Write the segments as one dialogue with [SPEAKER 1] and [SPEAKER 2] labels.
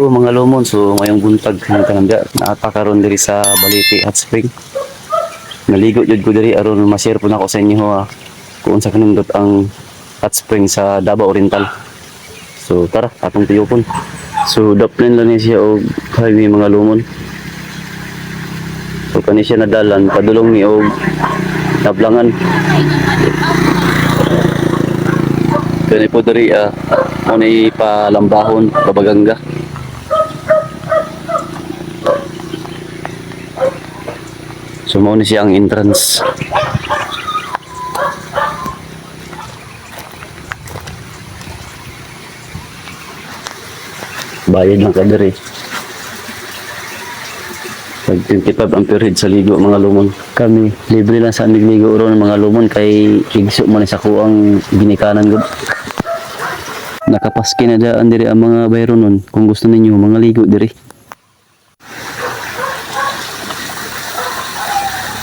[SPEAKER 1] So, mga lumon, so ngayong buntag ng kananda, naata karon diri sa Balete Hot Spring. Naligo jud ko diri aron ma-share po nako sa inyo ha, kung unsa kanindot ang hot spring sa Davao Oriental. So tara, atong tiyupon. So daplin lang ni siya og highway, mga lumon. So kani siya nadalan padulong ni og Nablangan. Kani po diri mo ni palambahon Babaganga. So mao ni siya ang entrance. Bayad lang ka diri. Pag 25 ang per head sa ligo, mga lumon. Kami, libre lang sa aming ligo ron, mga lumon, kay igso man sa kuang ginikanan gud. Nakapaski na daan diri ang mga bayronon kung gusto ninyo mga ligo diri.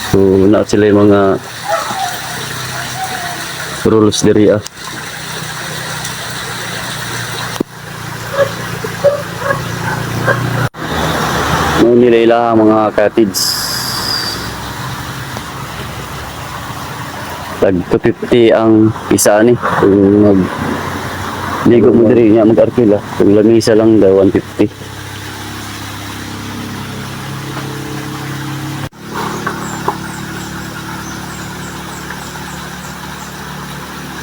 [SPEAKER 1] So na sila yung mga rules diri ah. Mao nila ila mga cottage. Tag 250 ang isa ni kung mag ligo mo diri niya mag-arkila. Kung lamisa lang daw, 150.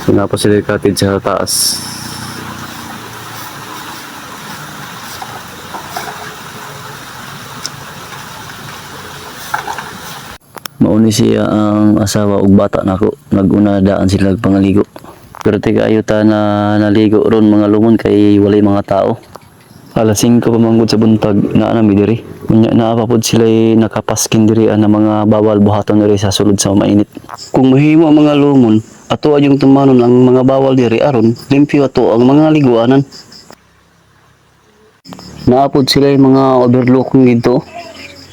[SPEAKER 1] So na pa sila yung cottage sa taas. Mauni siya ang asawa ug bata nako. Naguna daan sila pangaligo. Pero tika ayo ta na naligo ron, mga lumon, kay walay mga tao. Alas 5 pa manggod sa buntag naa na mi diri. Unya naa pa pod sila nakapaskin diri ang mga bawal buhaton diri sa sulod sa mainit. Kung mahimo ang mga lumon, ato yung tumanon ang mga bawal diri aron limpyo ato ang mga liguanan. Naa pod sila mga overlooking dito.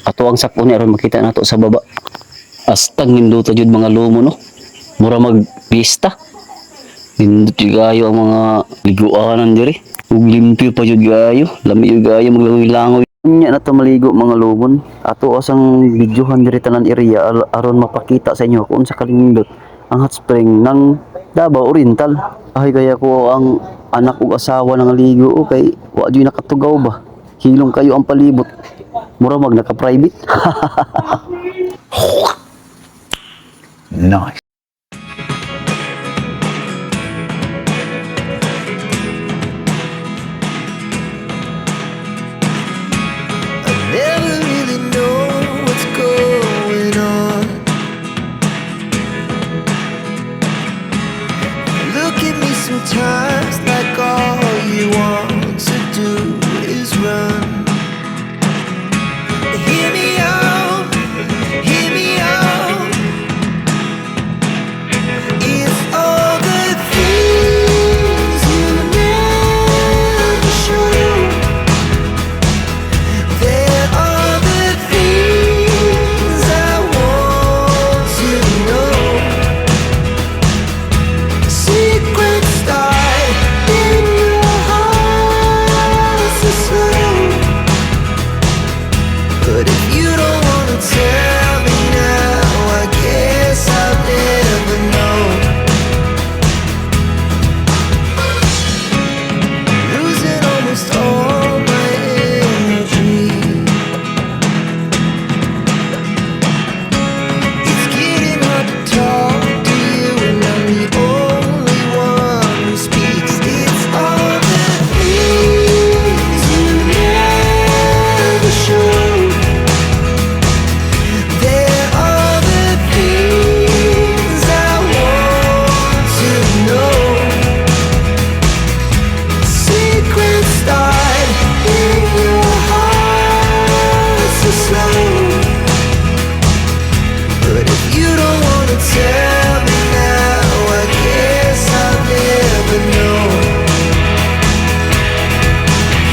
[SPEAKER 1] Ato ang sakon ni aron makita nato sa baba. Astang nindot jud, mga lumon, no. Mura mag pista. Nindot jud kaayo ang mga liguanan diri. Ug limpyo pa jud kaayo, lami jud kaayo maglangoy-langoy. Unya na to maligo, mga lumon. Ato asang videohan diri tanan area aron mapakita sa inyo kung unsa kalindot ang hot spring ng Davao Oriental. Ay kaya ko ang anak ug asawa nang ligo o kay wa jud nakatugaw ba. Hilong kayo ang palibot. Mura mag naka-private.
[SPEAKER 2] Nice.
[SPEAKER 3] I never really know what's going on. Look at me sometimes like all you want to do is run. Hear me out, hear me out. It's all the things you never show. There are the things I want to know. Secrets die in your heart so slow. But if you don't wanna tell me now, I guess I'll never know. Losing almost all my energy. It's getting hard to talk to you, and I'm the only one who speaks. It's all the things you never show. There are the things I want to know. Secrets start in your heart so slow. But if you don't wanna tell me now, I guess I'll never know.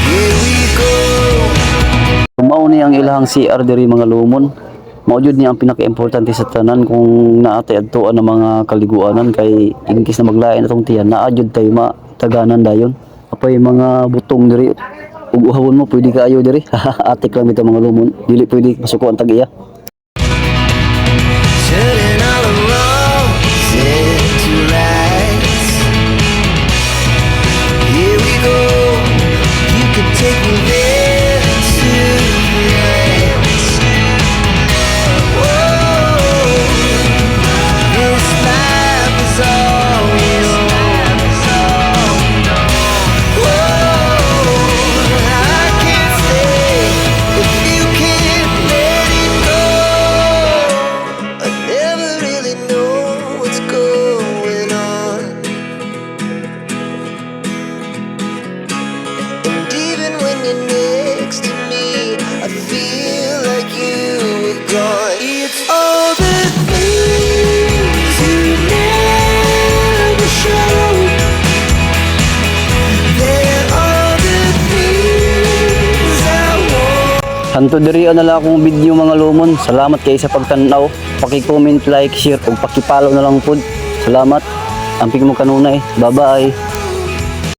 [SPEAKER 3] Here we go.
[SPEAKER 1] Mao ni ang ilahang CR diri, mga lumon. Mao jud ni ang pinaka-importante sa tanan kung naa tay adtuan ng mga kaliguanan kay in case na maglain atong tiyan, naa jud tay mataganan dayon. Apay mga butong diri. Ug uhawon mo, pwede kaayo diri. Atik lang ito, mga lumon. Dili pwede masuko ang tag-iya.
[SPEAKER 3] Turning all the wrongs into rights. Here we go. You could take me there tonight. Whoa, this life is all we know. Whoa, I can't stay if you can't let it go. I never really know what's going on. And even when you're next to me, I feel like you were gone. It's all the things you never show. They're all the things I want.
[SPEAKER 1] Hantod diri na lang akong video, mga lumon. Salamat kay sa pagtan-aw. Paki-comment, like, share ug paki-follow na lang pud. Salamat. Amping mo kanunay. Bye-bye.